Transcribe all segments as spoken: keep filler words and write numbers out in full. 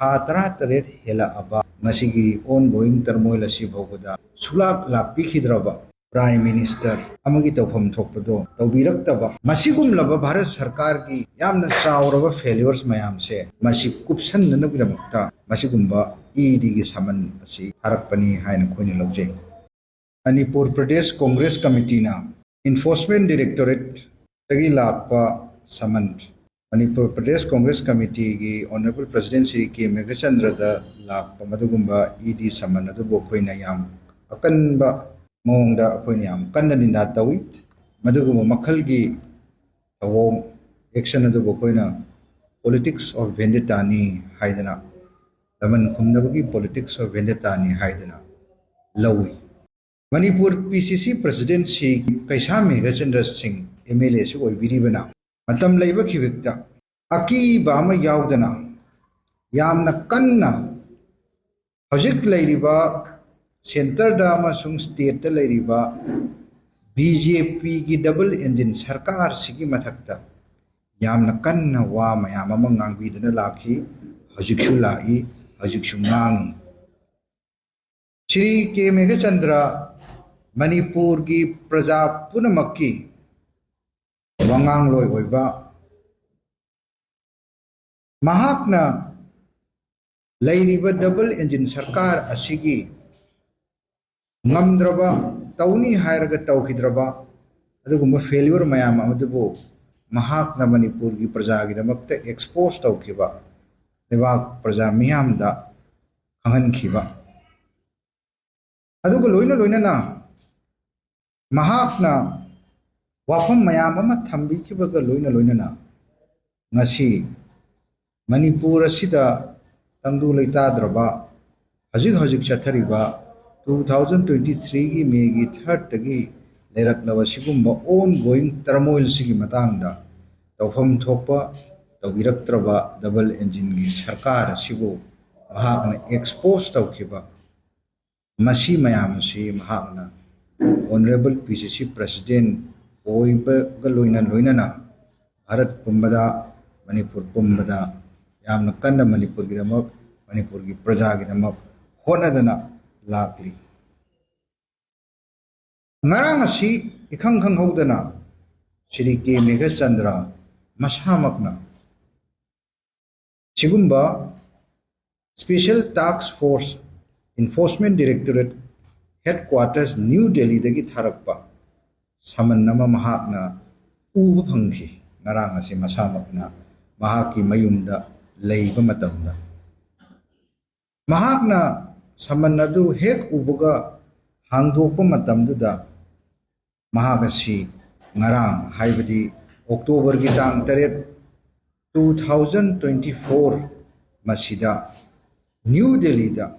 ꯊꯥ ꯇꯔꯥꯇꯔꯦꯠ ꯍꯦꯜꯂꯛꯑꯕ ꯉꯁꯤꯒꯤ ongoing turmoil ꯑꯁꯤ ꯐꯥꯎꯕꯗ ꯁꯨꯛꯂꯥꯛ ꯂꯥꯛꯄꯤꯈꯤꯗ꯭ꯔꯕ Prime Minister ꯑꯃꯒꯤ ꯇꯧꯐꯝ ꯊꯣꯛꯄꯗꯣ ꯇꯧꯕꯤꯔꯛꯇꯕ, ꯃꯁꯤꯒꯨꯝꯂꯕ ꯚꯥꯔꯠ ꯁꯔꯀꯥꯔꯒꯤ ꯌꯥꯝꯅ ꯆꯥꯎꯔꯕ failures ꯃꯌꯥꯝꯁꯦ ꯃꯁꯤ ꯀꯨꯞꯁꯟꯅꯅꯕꯒꯤꯗꯃꯛꯇ ꯃꯁꯤꯒꯨꯝꯕ ꯏ ꯗꯤꯒꯤ summon ꯑꯁꯤ ꯊꯥꯔꯛꯄꯅꯤ ꯍꯥꯏꯅ ꯑꯩꯈꯣꯏꯅ ꯂꯧꯖꯩ꯫ ꯃꯅꯤꯄꯨꯔ ꯄ꯭ꯔꯗꯦꯁ ꯀꯣꯡꯒ꯭ꯔꯦꯁ ꯀꯃꯤꯇꯤꯅ Enforcement Directorate ꯇꯒꯤ ꯂꯥꯛꯄ summon, Manipur Pradesh Congress ꯀꯃꯤꯇꯤꯒꯤ Honourable President Shri ꯀꯦ ꯃꯦꯘꯆꯟꯗ꯭ꯔꯗ ꯂꯥꯛꯄ ꯃꯗꯨꯒꯨꯝꯕ ꯏ ꯗꯤ summon ꯑꯗꯨꯕꯨ ꯑꯩꯈꯣꯏꯅ ꯌꯥꯝ ꯑꯀꯟꯕ ꯃꯑꯣꯡꯗ ꯑꯩꯈꯣꯏꯅ ꯌꯥꯝ ꯀꯟꯅ ꯅꯤꯟꯗꯥ ꯇꯧꯏ꯫ ꯃꯗꯨꯒꯨꯝꯕ ꯃꯈꯜꯒꯤ ꯊꯧꯑꯣꯡ, action ꯑꯗꯨꯕꯨ ꯑꯩꯈꯣꯏꯅ politics of vendetta ꯅꯤ ꯍꯥꯏꯗꯅ, ꯂꯃꯟ ꯈꯨꯝꯅꯕꯒꯤ politics of vendetta ꯅꯤ ꯍꯥꯏꯗꯅ ꯂꯧꯏ꯫ ꯃꯅꯤꯄꯨꯔ ꯄꯤ ꯁꯤ ꯁꯤ President ꯁ꯭ꯔꯤ ꯀꯩꯁꯥꯝ ꯃꯦꯘꯆꯟꯗ꯭ꯔ ꯁꯤꯡ ꯑꯦꯝ ꯑꯦꯜ ꯑꯦꯁꯨ ꯑꯣꯏꯕꯤꯔꯤꯕꯅ ꯃꯇꯝ ꯂꯩꯕ ꯈꯤꯕꯤꯛꯇ ꯑꯀꯤꯕ ꯑꯃ ꯌꯥꯎꯗꯅ ꯌꯥꯝꯅ ꯀꯟꯅ ꯍꯧꯖꯤꯛ ꯂꯩꯔꯤꯕ centre ꯗ ꯑꯃꯁꯨꯡ state ꯇ ꯂꯩꯔꯤꯕ ꯕꯤ ꯖꯦ ꯄꯤꯒꯤ double engine ꯁꯔꯀꯥꯔꯁꯤꯒꯤ ꯃꯊꯛꯇ ꯌꯥꯝꯅ ꯀꯟꯅ ꯋꯥ ꯃꯌꯥꯝ ꯑꯃ ꯉꯥꯡꯕꯤꯗꯨꯅ ꯂꯥꯛꯈꯤ, ꯍꯧꯖꯤꯛꯁꯨ ꯂꯥꯛꯏ, ꯍꯧꯖꯤꯛꯁꯨ ꯉꯥꯡꯉꯤ꯫ ꯁ꯭ꯔꯤ ꯀꯦ ꯃꯦꯘꯆꯟꯗ꯭ꯔ ꯃꯅꯤꯄꯨꯔꯒꯤ ꯄ꯭ꯔꯖꯥ ꯄꯨꯝꯅꯃꯛꯀꯤ ꯋꯥꯉꯥꯡꯂꯣꯏ ꯑꯣꯏꯕ, ꯃꯍꯥꯛꯅ ꯂꯩꯔꯤꯕ double engine ꯁꯔꯀꯥꯔ ꯑꯁꯤꯒꯤ ꯉꯝꯗ꯭ꯔꯕ, ꯇꯧꯅꯤ ꯍꯥꯏꯔꯒ ꯇꯧꯈꯤꯗ꯭ꯔꯕ ꯑꯗꯨꯒꯨꯝꯕ failure ꯃꯌꯥꯝ ꯑꯗꯨꯕꯨ ꯃꯍꯥꯛꯅ ꯃꯅꯤꯄꯨꯔꯒꯤ ꯄ꯭ꯔꯖꯥꯒꯤꯗꯃꯛꯇ expose ꯇꯧꯈꯤꯕ, ꯂꯩꯕꯥꯛ ꯄ꯭ꯔꯖꯥ ꯃꯤꯌꯥꯝꯗ ꯈꯪꯍꯟꯈꯤꯕ, ꯑꯗꯨꯒ ꯂꯣꯏꯅ ꯂꯣꯏꯅꯅ ꯃꯍꯥꯛꯅ ꯋꯥꯐꯝ ꯃꯌꯥꯝ ꯑꯃ ꯊꯝꯕꯤꯈꯤꯕꯒ ꯂꯣꯏꯅ ꯂꯣꯏꯅꯅ ꯉꯁꯤ ꯃꯅꯤꯄꯨꯔ ꯑꯁꯤꯗ ꯇꯪꯗꯨ ꯂꯩꯇꯥꯗ꯭ꯔꯕ, ꯍꯧꯖꯤꯛ ꯍꯧꯖꯤꯛ ꯆꯠꯊꯔꯤꯕ two thousand twenty three ꯒꯤ ꯃꯦꯒꯤ third ꯇꯒꯤ ꯂꯩꯔꯛꯂꯕ ꯁꯤꯒꯨꯝꯕ ongoing turmoil ꯁꯤꯒꯤ ꯃꯇꯥꯡꯗ ꯇꯧꯐꯝ ꯊꯣꯛꯄ ꯇꯧꯕꯤꯔꯛꯇ꯭ꯔꯕ double engine ꯒꯤ ꯁꯔꯀꯥꯔ ꯑꯁꯤꯕꯨ ꯃꯍꯥꯛꯅ expose ꯇꯧꯈꯤꯕ, ꯃꯁꯤ ꯃꯌꯥꯝ ꯑꯁꯤ ꯃꯍꯥꯛꯅ Honourable ꯄꯤ ꯁꯤ ꯁꯤ President ꯑꯣꯏꯕꯒ ꯂꯣꯏꯅ ꯂꯣꯏꯅꯅ ꯚꯥꯔꯠ ꯄꯨꯝꯕꯗ, ꯃꯅꯤꯄꯨꯔ ꯄꯨꯝꯕꯗ ꯌꯥꯝꯅ ꯀꯟꯅ ꯃꯅꯤꯄꯨꯔꯒꯤꯗꯃꯛ, ꯃꯅꯤꯄꯨꯔꯒꯤ ꯄ꯭ꯔꯖꯥꯒꯤꯗꯃꯛ ꯍꯣꯠꯅꯗꯅ ꯂꯥꯛꯂꯤ꯫ ꯉꯔꯥꯡ ꯑꯁꯤ ꯏꯈꯪ ꯈꯪꯍꯧꯗꯅ ꯁ꯭ꯔꯤ ꯀꯦ ꯃꯦꯘꯆꯟꯗ꯭ꯔ ꯃꯁꯥꯃꯛꯅ ꯁꯤꯒꯨꯝꯕ Special Task Force Enforcement Directorate Headquarters New Delhiꯗꯒꯤ ꯊꯥꯔꯛꯄ ꯁꯃꯟ ꯑꯃ ꯃꯍꯥꯛꯅ ꯎꯕ ꯐꯪꯈꯤ꯫ ꯉꯔꯥꯡ ꯑꯁꯤ ꯃꯁꯥꯃꯛꯅ ꯃꯍꯥꯛꯀꯤ ꯃꯌꯨꯝꯗ ꯂꯩꯕ ꯃꯇꯝꯗ, ꯃꯍꯥꯛꯅ ꯁꯃꯟ ꯑꯗꯨ ꯍꯦꯛ ꯎꯕꯒ ꯍꯥꯡꯗꯣꯛꯄ ꯃꯇꯝꯗꯨꯗ, ꯃꯍꯥꯛ ꯑꯁꯤ ꯉꯔꯥꯡ, ꯍꯥꯏꯕꯗꯤ ꯑꯣꯛꯇꯣꯕꯔꯒꯤ ꯇꯥꯡ ꯇꯔꯦꯠ, two thousand twenty four ꯃꯁꯤꯗ ꯅ꯭ꯌꯨ ꯗꯦꯜꯂꯤꯗ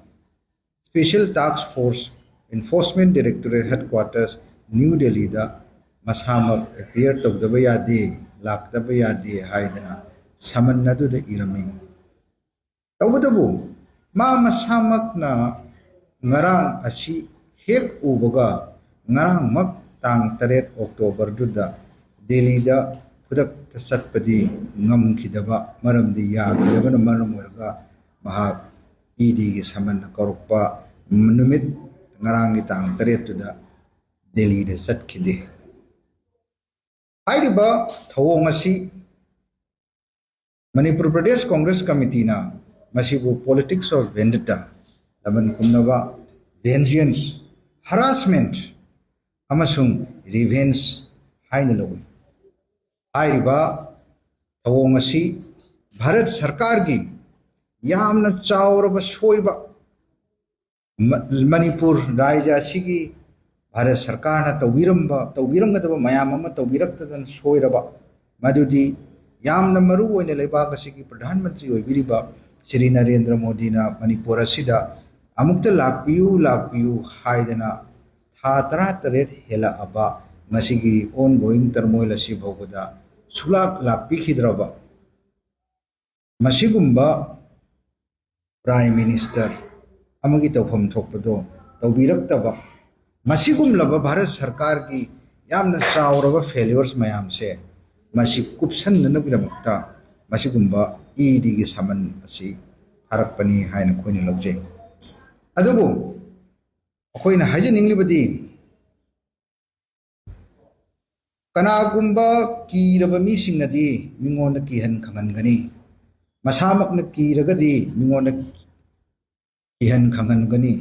Special Task Force Enforcement Directorate Headquarters New Delhiꯗ ꯃꯁꯥꯃꯛ ꯑꯦꯄꯤꯌꯔ ꯇꯧꯗꯕ ꯌꯥꯗꯦ, ꯂꯥꯛꯇꯕ ꯌꯥꯗꯦ ꯍꯥꯏꯗꯅ ꯁꯃꯟ ꯑꯗꯨꯗ ꯏꯔꯝꯃꯤ꯫ ꯇꯧꯕꯇꯕꯨ ꯃꯥ ꯃꯁꯥꯃꯛꯅ ꯉꯔꯥꯡ ꯑꯁꯤ ꯍꯦꯛ ꯎꯕꯒ ꯉꯔꯥꯡꯃꯛ ꯇꯥꯡ ꯇꯔꯦꯠ ꯑꯣꯛꯇꯣꯕꯔꯗꯨꯗ ꯗꯦꯜꯂꯤꯗ ꯈꯨꯗꯛꯇ ꯆꯠꯄꯗꯤ ꯉꯝꯈꯤꯗꯕ, ꯃꯔꯝꯗꯤ ꯌꯥꯈꯤꯗꯕꯅ ꯃꯔꯝ ꯑꯣꯏꯔꯒ ꯃꯍꯥꯛ ꯏ ꯗꯤꯒꯤ ꯁꯃꯟꯅ ꯀꯧꯔꯛꯄ ꯅꯨꯃꯤꯠ, ꯉꯔꯥꯡꯒꯤ ꯇꯥꯡ ꯇꯔꯦꯠꯇꯨꯗ ꯗꯦꯜꯂꯤꯗ ꯆꯠꯈꯤꯗꯦ꯫ ꯍꯥꯏꯔꯤꯕ ꯊꯧꯑꯣꯡ ꯑꯁꯤ ꯃꯅꯤꯄꯨꯔ ꯄ꯭ꯔꯗꯦꯁ ꯀꯣꯡꯒ꯭ꯔꯦꯁ ꯀꯃꯤꯇꯤꯅ ꯃꯁꯤꯕꯨ politics of vendetta, ꯂꯃꯟ ꯈꯨꯝꯅꯕ, vengeance, harassment ꯑꯃꯁꯨꯡ revenge ꯍꯥꯏꯅ ꯂꯧꯏ꯫ ꯍꯥꯏꯔꯤꯕ ꯊꯧꯑꯣꯡ ꯑꯁꯤ ꯚꯥꯔꯠ ꯁꯔꯀꯥꯔꯒꯤ ꯌꯥꯝꯅ ꯆꯥꯎꯔꯕ ꯁꯣꯏꯕ, ꯃ-, ꯃꯅꯤꯄꯨꯔ ꯔꯥꯖ꯭ꯌ ꯑꯁꯤꯒꯤ ꯚꯥꯔꯠ ꯁꯔꯀꯥꯔꯅ ꯇꯧꯕꯤꯔꯝꯕ, ꯇꯧꯕꯤꯔꯝꯒꯗꯕ ꯃꯌꯥꯝ ꯑꯃ ꯇꯧꯕꯤꯔꯛꯇꯗꯅ ꯁꯣꯏꯔꯕ, ꯃꯗꯨꯗꯤ ꯌꯥꯝꯅ ꯃꯔꯨ ꯑꯣꯏꯅ ꯂꯩꯕꯥꯛ ꯑꯁꯤꯒꯤ ꯄ꯭ꯔꯙꯥꯟ ꯃꯟꯇ꯭ꯔꯤ ꯑꯣꯏꯕꯤꯔꯤꯕ ꯁ꯭ꯔꯤ ꯅꯔꯦꯟꯗ꯭ꯔ ꯃꯣꯗꯤꯅ ꯃꯅꯤꯄꯨꯔ ꯑꯁꯤꯗ ꯑꯃꯨꯛꯇ ꯂꯥꯛꯄꯤꯌꯨ, ꯂꯥꯛꯄꯤꯌꯨ ꯍꯥꯏꯗꯅ ꯊꯥ ꯇꯔꯥꯇꯔꯦꯠ ꯍꯦꯜꯂꯛꯑꯕ ꯉꯁꯤꯒꯤ ongoing turmoil ꯑꯁꯤ ꯐꯥꯎꯕꯗ ꯁꯨꯛꯂꯥꯛ ꯂꯥꯛꯄꯤꯈꯤꯗ꯭ꯔꯕ, ꯃꯁꯤꯒꯨꯝꯕ Prime Minister ꯑꯃꯒꯤ ꯇꯧꯐꯝ ꯊꯣꯛꯄꯗꯣ ꯇꯧꯕꯤꯔꯛꯇꯕ, ꯃꯁꯤꯒꯨꯝꯂꯕ ꯚꯥꯔꯠ ꯁꯔꯀꯥꯔꯒꯤ ꯌꯥꯝꯅ ꯆꯥꯎꯔꯕ failures ꯃꯌꯥꯝꯁꯦ, ꯃꯁꯤ ꯀꯨꯞꯁꯟꯅꯅꯕꯒꯤꯗꯃꯛꯇ ꯃꯁꯤꯒꯨꯝꯕ ꯏ ꯗꯤꯒꯤ ꯁꯃꯟ ꯑꯁꯤ ꯊꯥꯔꯛꯄꯅꯤ ꯍꯥꯏꯅ ꯑꯩꯈꯣꯏꯅ ꯂꯧꯖꯩ꯫ ꯑꯗꯨꯕꯨ ꯑꯩꯈꯣꯏꯅ ꯍꯥꯏꯖꯅꯤꯡꯂꯤꯕꯗꯤ, ꯀꯅꯥꯒꯨꯝꯕ ꯀꯤꯔꯕ ꯃꯤꯁꯤꯡꯅꯗꯤ ꯃꯤꯉꯣꯟꯗ ꯀꯤꯍꯟ ꯈꯪꯍꯟꯒꯅꯤ, ꯃꯁꯥꯃꯛꯅ ꯀꯤꯔꯒꯗꯤ ꯃꯤꯉꯣꯟꯗ ꯀꯤꯍꯟ ꯈꯪꯍꯟꯒꯅꯤ꯫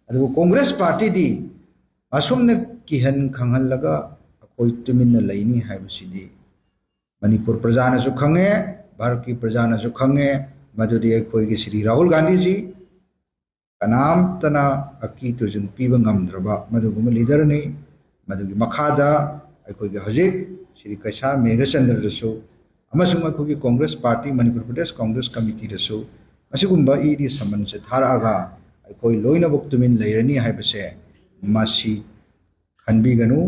ꯑꯗꯨꯕꯨ ꯀꯣꯡꯒ꯭ꯔꯦꯁ ꯄꯥꯔꯇꯤꯗꯤ ꯑꯁꯨꯝꯅ ꯀꯤꯍꯟ ꯈꯪꯍꯜꯂꯒ ꯑꯩꯈꯣꯏ ꯇꯨꯃꯤꯟꯅ ꯂꯩꯅꯤ ꯍꯥꯏꯕꯁꯤꯗꯤ ꯃꯅꯤꯄꯨꯔ ꯄ꯭ꯔꯖꯥꯅꯁꯨ ꯈꯪꯉꯦ, ꯚꯥꯔꯠꯀꯤ ꯄ꯭ꯔꯖꯥꯅꯁꯨ ꯈꯪꯉꯦ꯫ ꯃꯗꯨꯗꯤ ꯑꯩꯈꯣꯏꯒꯤ ꯁ꯭ꯔꯤ ꯔꯥꯍꯨꯜ ꯒꯥꯟꯙꯤꯖꯤ ꯀꯅꯥꯝꯇꯅ ꯑꯀꯤ ꯇꯨꯖꯨꯡ ꯄꯤꯕ ꯉꯝꯗ꯭ꯔꯕ ꯃꯗꯨꯒꯨꯝꯕ ꯂꯤꯗꯔꯅꯤ꯫ ꯃꯗꯨꯒꯤ ꯃꯈꯥꯗ ꯑꯩꯈꯣꯏꯒꯤ ꯍꯧꯖꯤꯛ ꯁ꯭ꯔꯤ ꯀꯩꯁꯥ ꯃꯦꯘꯆꯟꯗ꯭ꯔꯗꯁꯨ ꯑꯃꯁꯨꯡ ꯑꯩꯈꯣꯏꯒꯤ ꯀꯣꯡꯒ꯭ꯔꯦꯁ ꯄꯥꯔꯇꯤ, ꯃꯅꯤꯄꯨꯔ ꯄ꯭ꯔꯗꯦꯁ ꯀꯣꯡꯒ꯭ꯔꯦꯁ ꯀꯃꯤꯇꯤꯗꯁꯨ ꯑꯁꯤꯒꯨꯝꯕ ꯏ ꯗꯤ ꯁꯃꯟꯁꯦ ꯊꯥꯔꯛꯑꯒ ꯑꯩꯈꯣꯏ ꯂꯣꯏꯅꯃꯛ ꯇꯨꯃꯤꯟ ꯂꯩꯔꯅꯤ ꯍꯥꯏꯕꯁꯦ ꯃꯁꯤ ꯈꯟꯕꯤꯒꯅꯨ꯫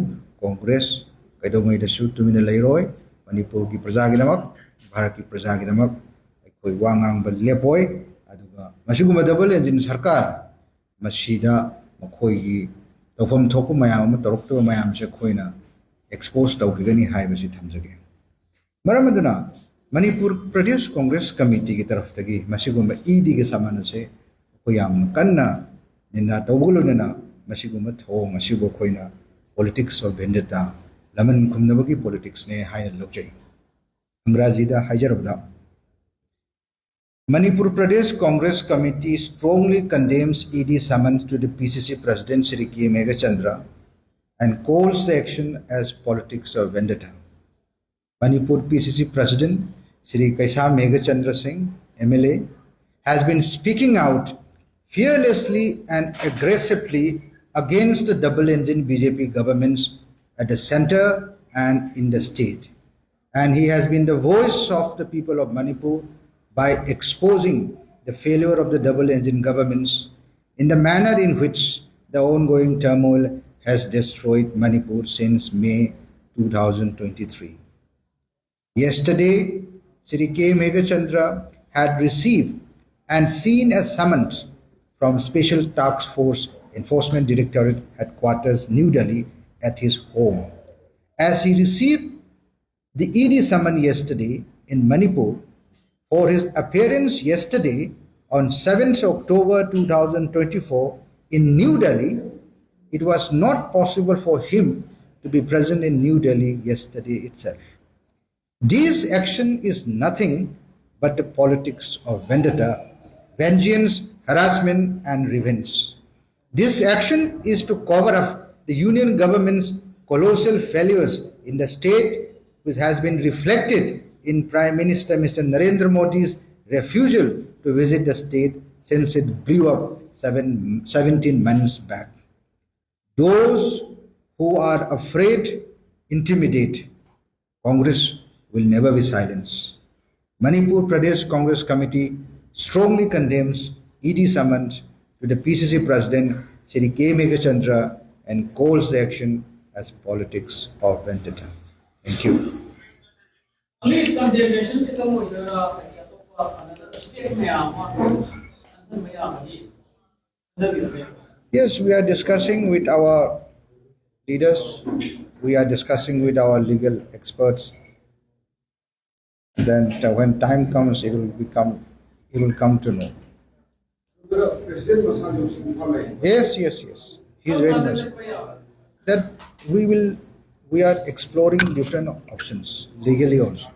ꯀꯣꯡꯒ꯭ꯔꯦꯁ ꯀꯩꯗꯧꯉꯩꯗꯁꯨ ꯇꯨꯃꯤꯟꯅ ꯂꯩꯔꯣꯏ꯫ ꯃꯅꯤꯄꯨꯔꯒꯤ ꯄ꯭ꯔꯖꯥꯒꯤꯗꯃꯛ, ꯚꯥꯔꯠꯀꯤ ꯄ꯭ꯔꯖꯥꯒꯤꯗꯃꯛ ꯑꯩꯈꯣꯏ ꯋꯥ ꯉꯥꯡꯕ ꯂꯦꯞꯄꯣꯏ꯫ ꯑꯗꯨꯒ ꯃꯁꯤꯒꯨꯝꯕ ꯗꯕꯜ ꯏꯟꯖꯤꯟ ꯁꯔꯀꯥꯔ ꯃꯁꯤꯗ ꯃꯈꯣꯏꯒꯤ ꯇꯧꯐꯝ ꯊꯣꯛꯄ ꯃꯌꯥꯝ ꯑꯃ ꯇꯧꯔꯛꯇꯕ ꯃꯌꯥꯝꯁꯦ ꯑꯩꯈꯣꯏꯅ ꯑꯦꯛꯁꯄꯣꯖ ꯇꯧꯈꯤꯒꯅꯤ ꯍꯥꯏꯕꯁꯤ ꯊꯝꯖꯒꯦ꯫ ꯃꯔꯝ ꯑꯗꯨꯅ ꯃꯅꯤꯄꯨꯔ ꯄ꯭ꯔꯗꯦꯁ ꯀꯣꯡꯒ꯭ꯔꯦꯁ ꯀꯃꯤꯇꯤꯒꯤ ꯇꯔꯐꯇꯒꯤ ꯃꯁꯤꯒꯨꯝꯕ ꯏ ꯗꯤꯒꯤ ꯁꯃꯟ ꯑꯁꯦ ꯑꯩꯈꯣꯏ ꯌꯥꯝꯅ ꯀꯟꯅ ꯅꯤꯟꯗꯥ ꯇꯧꯕꯒ ꯂꯣꯏꯅꯅ ꯃꯁꯤꯒꯨꯝꯕ ꯊꯧꯑꯣꯡ ꯑꯁꯤꯕꯨ ꯑꯩꯈꯣꯏꯅ politics of vendetta, ꯂꯃꯟ ꯈꯨꯝꯅꯕꯒꯤ ꯄꯣꯂꯤꯇꯤꯛꯁꯅꯦ ꯍꯥꯏꯅ ꯂꯧꯖꯩ꯫ ꯏꯪꯒ꯭ꯔꯥꯖꯤꯗ ꯍꯥꯏꯖꯔꯕꯗ, Manipur Pradesh Congress Committee strongly condemns E D summons to the P C C President Shri K Meghachandra and calls the action as politics of vendetta. Manipur P C C President Shri Kaisa Meghachandra Singh, M L A, has been speaking out fearlessly and aggressively against the double engine B J P governments at the center and in the state. And he has been the voice of the people of Manipur by exposing the failure of the double engine governments in the manner in which the ongoing turmoil has destroyed Manipur since May two thousand twenty-three. Yesterday, Shri K Meghachandra had received and seen a summons from Special Task Force Enforcement Directorate Headquarters, New Delhi, at his home. As he received the E D summon yesterday in Manipur For his appearance yesterday, on seventh October two thousand twenty-four, in New Delhi, it was not possible for him to be present in New Delhi yesterday itself. This action is nothing but the politics of vendetta, vengeance, harassment, and revenge. This action is to cover up the Union government's colossal failures in the state, which has been reflected in Prime Minister Mister Narendra Modi's refusal to visit the state since it blew up seven, seventeen months back. Those who are afraid intimidate. Congress will never be silenced. Manipur Pradesh Congress Committee strongly condemns E D summons to the P C C President Shri K Meghachandra and calls the action as politics of vendetta. Thank you. Only condemnation ꯈꯛꯇꯪ ꯑꯣꯏꯗꯣꯏꯔꯥ? ꯑꯇꯣꯞꯄ another step ꯃꯌꯥꯝ ꯑꯃ ꯆꯪꯁꯤꯟꯕ ꯌꯥꯕꯒꯤ ꯈꯟꯊꯕꯤꯔꯝꯃꯦ? Yes, we are discussing with our leaders. We are discussing with our legal experts. Then uh, when time comes, it will become, it will come to know. ꯑꯗꯨꯒ president ꯃꯁꯥꯁꯨ ꯍꯧꯖꯤꯛ ꯏꯝꯐꯥꯜ ꯂꯩ꯫ Yes, yes, yes. He is very much. That we will, we are exploring different options legally also.